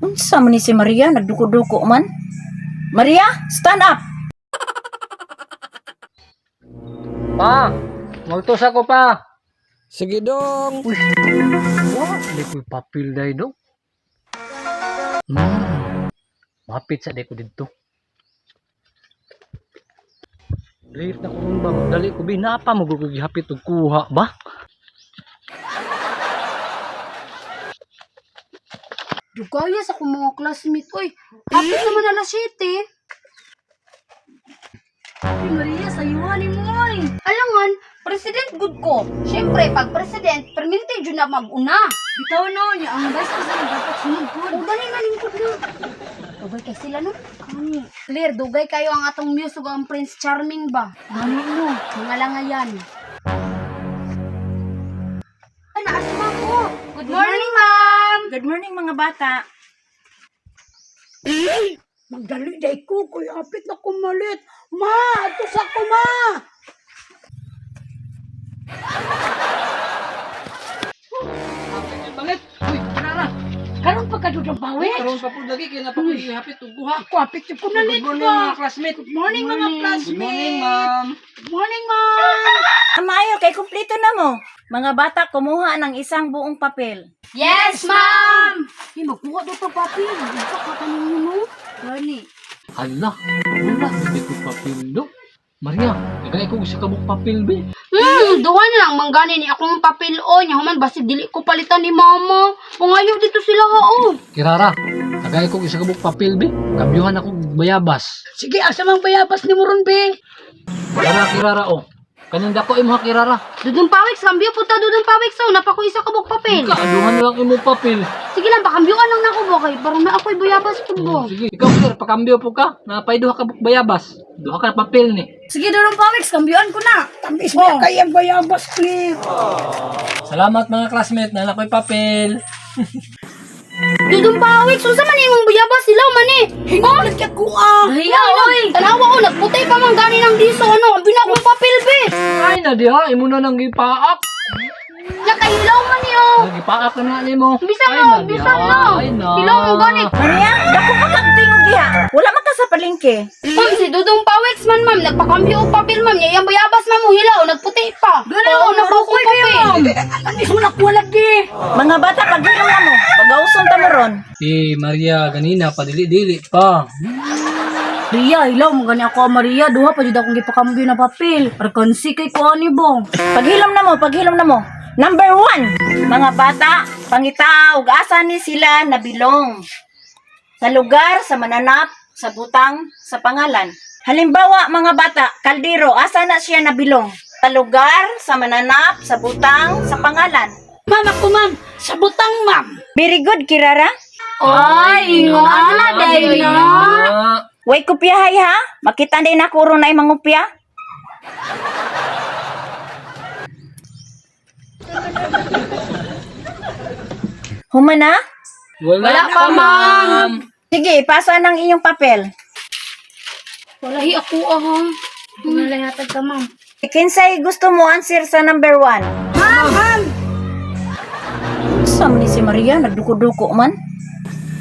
Unsa man ni si Maria nagduko-duko man? Maria, stand up. Pa, magtos ako pa. Sige dong. Uy, wa, di ko'y papel day do. Mapit sa di ko didto. Late na ko ron ba, dali ko bi, napa mo ko gihapit og kuha ba? Dugaya sa akong mga classmate, oy. Hapit naman alas 7. Ay, Maria, sayuhan ni mo, oy. Alangan, president good ko. Siyempre, pag president, perminti dyan na mag-una. Bitaw no, niya ang vice president dapat sunod ko. O, dali na lingkod na. Dugay kay sila, no? Ani. Clear, dugay kayo ang atong muse ug ang Prince Charming ba? Gani no, mga langayan. Ay, naasma ko. Good morning, ma'am. Good morning, mga bata. Magdali day ko, kuy apit na kumalit. Ma, ato sa ko ma. Bangit! Uy, tara! Karon pa kadudong bawit. Karon pa po lagi kay napa ko'y gihapit og kuha. Ako apit yung kunalit Good morning ba. mga classmate. Good morning mga classmates. Good morning, ma'am. Good morning, ma'am. Maayo kay kumpleto na mo. Mga bata, kumuha ng isang buong papel. Yes, ma'am! Hey, magkuha daw pa papel. Unsa ka kaninyo no? Gani. Hala, wala di ko'y papel do. Maria, nagay ko sa kabuk papel be. Duha na lang manggani ni akong papel o nya human basig dili ko palitan ni mama. Pangayo dito sila ha o. Kirara, nagay ko isa kabuk papel be. Kambyuhan ako bayabas. Sige, asa mang bayabas ni mo ron, be? Kirara, kirara oh. Kaning dako imo ha kirara. Dudong pawik kambyo punta dudong pawik so napako isa ka buok papel. Kaaduhan na lang imo papel. Sige lang pakambyuan lang nako bo kay parang na ako'y bayabas pud bo. Sige, ikaw sir, pakambyo po ka. Napay duha ka buk bayabas. Duha ka papel ni. Sige dudong pawik kambyuan ko na. Tamis oh. kay ang bayabas, Cliff. Salamat mga classmate na nakoy papel. Dudong pawik unsa man imong bayabas sila man eh. Hingulit ka ko ah. Hiya oy. Tanawa ko nagputay pa man gani ng diso ano, ambi na akong papel be. Ay na diha, imo na nang gipaak. Nakahilaw man niyo. Gipaak na na nimo. Bisan Ay no, na diha, bisan no. Ay na. Hilaw mo gani. Maria, dako pa kag tingog diha. Wala man ka sa palengke. Ma'am, si Dudong Pawex man, ma'am. Nagpakambyo og papel, ma'am. Niya iyang bayabas, ma'am. Hilaw, nagputi pa. Gani ako, nabuko papel. Tamis mo na kuwalag di. Mga bata, paghilom na mo. Pag-ausong ta mo ron. Eh Maria ganina padili-dili pa. Maria, hilaw mo gani ako, Maria. Duha pa jud akong gipakambyo na papel. Arkansi kay ko ani bong. Paghilom na mo, paghilom na mo. Number 1, mga bata, pangita og asa ni sila nabilong. Sa lugar, sa mananap, sa butang, sa pangalan. Halimbawa, mga bata, kaldero, asa na siya nabilong? Sa lugar, sa mananap, sa butang, sa pangalan. Ma'am, ako ma'am. Sa butang, ma'am. Very good, Kirara. Ay, ingon na day na. Way kopyahay ha. Makita din ako ron ay mangupya. Humana? Wala, Wala pa, ma'am. Sige, pasa ng inyong papel. Walahi ako, ah. Wala hatag ka, ma'am. Kinsay gusto mo answer sa number 1? Ma'am, ma'am. Sa ni si Maria, nagduko-duko man.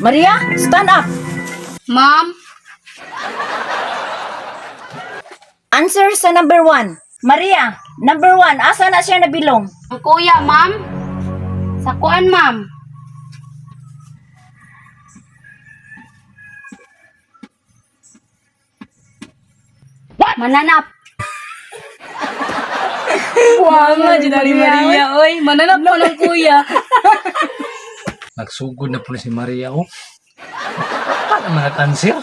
Maria, stand up. Ma'am, Answer sa number 1. Maria, number 1, asa na siya nabilong? ang kuya, ma'am. Sa kuan, ma'am. Mananap. Wala, Jinari Maria, oy. Mananap ko ng kuya. Nagsugod na po ni si Maria oh. Paano man nag-answer?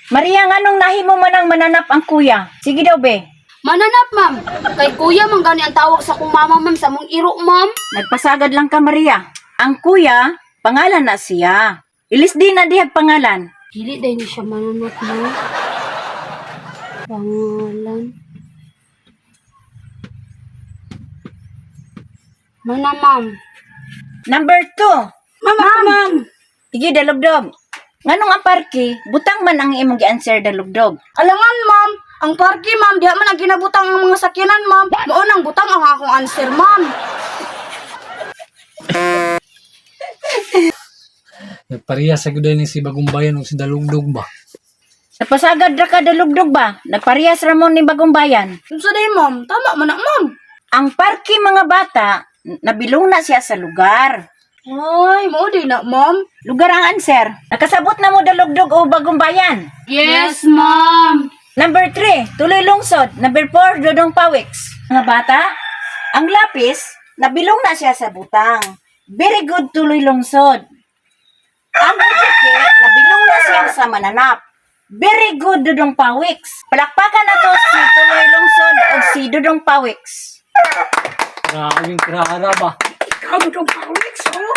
Maria, nganong nahimo man ang mananap ang kuya? Sige daw, be. Mananap, ma'am. Kay kuya, man gani ang tawag sa kong mama, ma'am, sa mong iro, ma'am. Nagpasagad lang ka, Maria. Ang kuya, pangalan na siya. Ilis din na dihag pangalan. Dili dahil ni siya mananap, ma'am. Pangalan. Mana, ma'am. Number 2. Ma'am, ako ma'am. Sige, dalugdog. Nganong ang parke, butang man ang imong gi-answer, dalugdog. Alangan, ma'am. Ang parke, ma'am, diha man ang ginabutang ang mga sakyanan, ma'am. Mao nang butang ang akong answer, ma'am. Nagpareha sa gyud ni si Bagong Bayan ug si Dalugdog ba? Napasagad ra ka Dalugdog ba? Nagparehas ra mo ni Bagong Bayan. Unsa day, ma'am? Tama man na, ma'am. Ang parke, mga bata, nabilong na siya sa lugar. Ay, mao di na, ma'am. Lugar ang answer. Nakasabot na mo, Dalugdog o Bagong Bayan? Yes, ma'am. Number 3, Tuloy Lungsod. Number 4, Dodong Pawiks. Mga bata, ang lapis, nabilong na siya sa butang. Very good, Tuloy Lungsod. Ang butike, nabilong na siya sa mananap. Very good, Dodong Pawiks. Palakpakan na to si Tuloy Lungsod o si Dodong Pawiks. Grabe yung krara ba? Ikaw, Dudong Pawiks, oh.